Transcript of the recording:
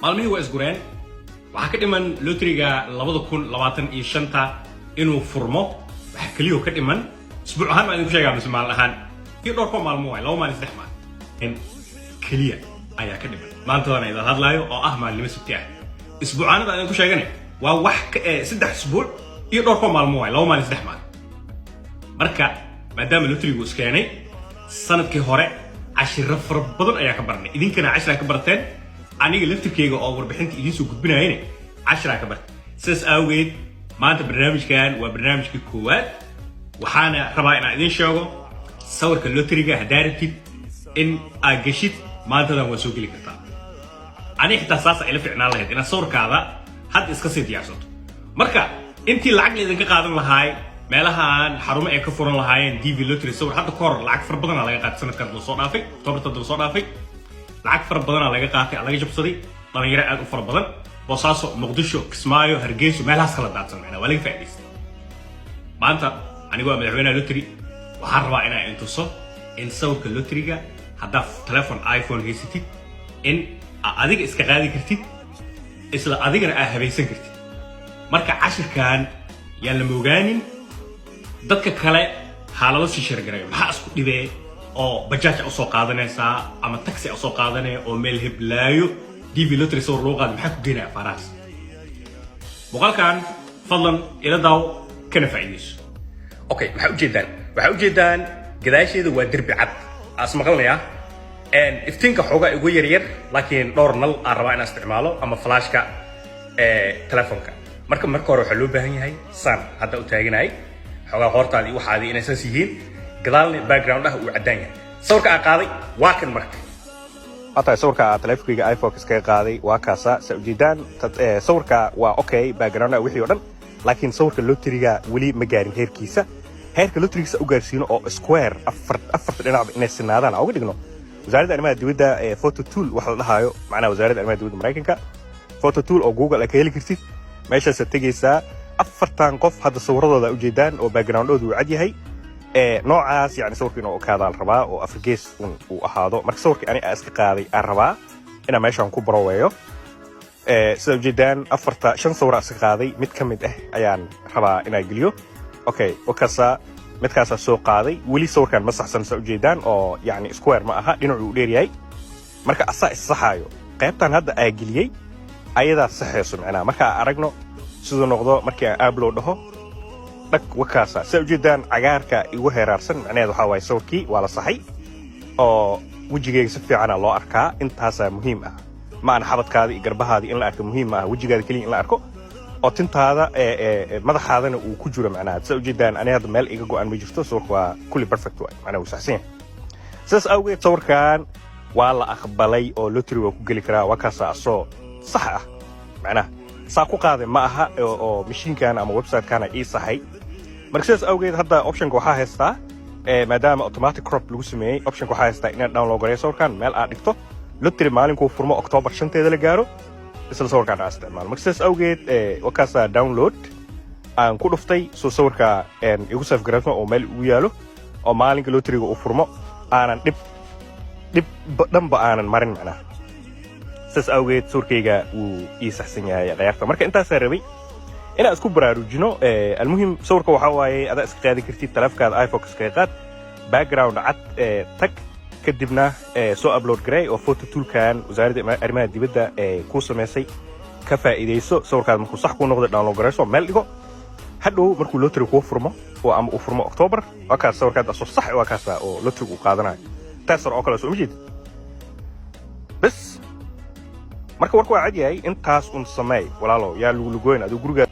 Maalmihii waa isgureen. Waxaa ka dhiman lotriga 2025-ta inuu furmo. Waxaa keliyoo ka dhiman, isbuuc ahaan baan idinku sheegaa mise maalin ahaan iyo dhowr ko maalmo waay, 2 maalin, 3 maalin keliya ayaa ka dhiman maantadana idin hadlaayo oo ah maalinimo Sabti ah. Isbuucaanada aan idinku sheegane waa wax 3 isbuuc iyo dhowr ko maalmo waay, 2 maalin, 3 maalin. Marka maadaama lotrigu iskeenay, sanadkii hore cashiro fara badan ayaa ka baranay, idinkana cashiraa ka barateen, aniga laftirkeyga oo warbixinta idiin soo gudbinayana cashiraa ka bartay. Sidaas awgeed maanta barnaamijkan waa barnaamijkii koowaad. Waxaana rabaa inaan idiin sheego sawirka lotriga haddaa rabtid in aad geshid, maantadan waa soo geli kartaa. Aniga xitaa saasa ila ficnaan lahayd inaad sawirkaada hadda iska sii diyaarsato. Marka intii lacag la idinka qaadan lahaay, meelahan xarumo ay ka furan lahaayeen DV lottery sawir, hadda kahor lacag fara badanaa laga qaatay. Sanadkan la soo dhaafay, Octoberta la soo dhaafay, lacag fara badanaa laga qaatay, laga jabsaday dhalinyaro aad u fara badan. Boosaaso, Muqdisho, Kismaayo, Hargeyso, meelahaas kala daadsan macnaa waa laga faa'idaystay. Maanta anigu waa madaxweynaha lottery. Waxaan rabaa inaan intuso in sawirka lotteryga haddaa telefon iPhone haysatid in adiga iska qaadi kartid, isla adigana aa habaysan kartid. Marka cashirkan yaan la moogaanin, dadka kale haalalo sii share gareeyo. Maxaa isku dhibee oo bajaaj a usoo qaadanaysaa ama taxi a usoo qaadanaya oo meel heblaayo DV lottery sawir lagu qaada? Maxaa ku geenaya afaarahaas? Muuqaalkan fadlan ila daawo kana faa'iidayso. Okay, maxaa ujeedaan? Waxaa ujeedaan gadaasheeda waa derbi cad aas maqalnayaa. Iftiinka xoogaa igu yar yar, laakiin dhowr nal aan rabaa inaan isticmaalo ama flashka telefonka. Marka hore waxaa loo baahan yahay san hadda u taaganahay xoogaa qoortaadii iyo waxaadii inay saas yihiin, gadaalna background ah uu caddaan yahay. Sawirka aan qaaday waa kan. Marka Hataa sawirka taleefonkayga iPhone iskaga qaaday waa kaasa. Saa ujeedaan, sawirka waa okay, background wixii oo dhan, laakiin sawirka lotriga weli ma gaarin heerkiisa. Heerka lotrigiisa u gaarsiino oo square afar afarta dhinacba inay sinaadaan aan uga dhigno. Wasaaradda arrimaha dibadda ee photo tool waxa la dhahaayo, macnaha Wasaaradda Arrimaha Dibadda Maraykanka photo tool oo Google ay ka heli kartid, meeshaasaad tegaysaa. Afartan qof hadda sawiradooda ujeedaan oo backgroundoodu uu cad yahay ee noocaas, yani sawirka inuu ekaadaa la rabaa oo afar gees un uu ahaado. Marka sawirkii ani aan iska qaaday aan rabaa inaan meeshaan ku baroweeyo. Sida ujeedaan, afarta shan sawir aan iska qaaday, mid ka mid ah ayaan rabaa inaan geliyo. Okay, wakasa midkaasaa soo qaaday. Weli sawirkan ma saxsan, saa ujeedaan, oo yani square ma aha, dhinacuu u dheer yahay. Marka asaa issaxaayo, qaybtan hadda aa geliyey ayadaa saxayso macnaha. Marka aan aragno siduu noqdo markii aan upload dhaho. Dhag, wakaasa. Saa ujeedaan, cagaarka igu heeraarsan macnaheed waxaa waaye sawirkii waa la saxay oo wejigayga si fiicana loo arkaa. Intaasaa muhiim ah. Ma ana xabadkaada iyo garbahaada in la arko muhiim ma ah, wejigaada keliya in la arko oo tintaada ee madaxaadana uu ku jiro macnaha. Saa ujeedaan, ani hadda meel iga go'an ma jirto, sawirka waa kulli perfect waay, macnaha wuu saxsan yahay. Sidaas awgeed sawirkan waa la aqbalay oo lottery waa ku geli karaa. Waa kaasa asoo sax ah, macnaha saa ku qaaday ma aha oo mashiinkan ama website-kana ii saxay. Marka sidaas awgeed hadda optionka waxaa haystaa, maadaama automatic crop lagu sameeyey, optionka waxaa haystaa inaad download gareeyo sawirkan, meel aad dhigto, lottery maalinkuu furmo October 5-teeda la gaaro, isla sawirkan aa isticmaalo. Marka sidaas awgeed wakaasaa download aan ku dhuftay, soo sawirka igu save gareysmo oo meel igu yaalo oo maalinka lotteryga uu furmo aanan dhib dhib dhanba aanan marin macnaha. Sidaas awgeed sawirkayga wuu ii saxsan yahay khayaarta. Marka intaasaa rabay inaan isku baraarujino. Almuhim, sawirka waxaa waaye adaa iska qaadi kartid, taleefkaada iPhone iskaga qaad, background cad tag, kadibna soo upload garey oo photo toolkan Wasaaradda Arrimaha Dibadda ee kuu samaysay ka faa'iidayso. Sawirkaad markuu sax kuu noqdo, download garayso, meel dhigo. Hadhow markuu lottery kuu furmo oo ama uu furmo October, waa kaas sawirkaad asoo sax, waa kaasa oo lottery uu qaadanayo taasar oo kale, soo ma jeedid? Bes, marka warku waa cad yahay. Intaas un sameey, walaalow, yaa lagu lugoyn adigu gurigaa.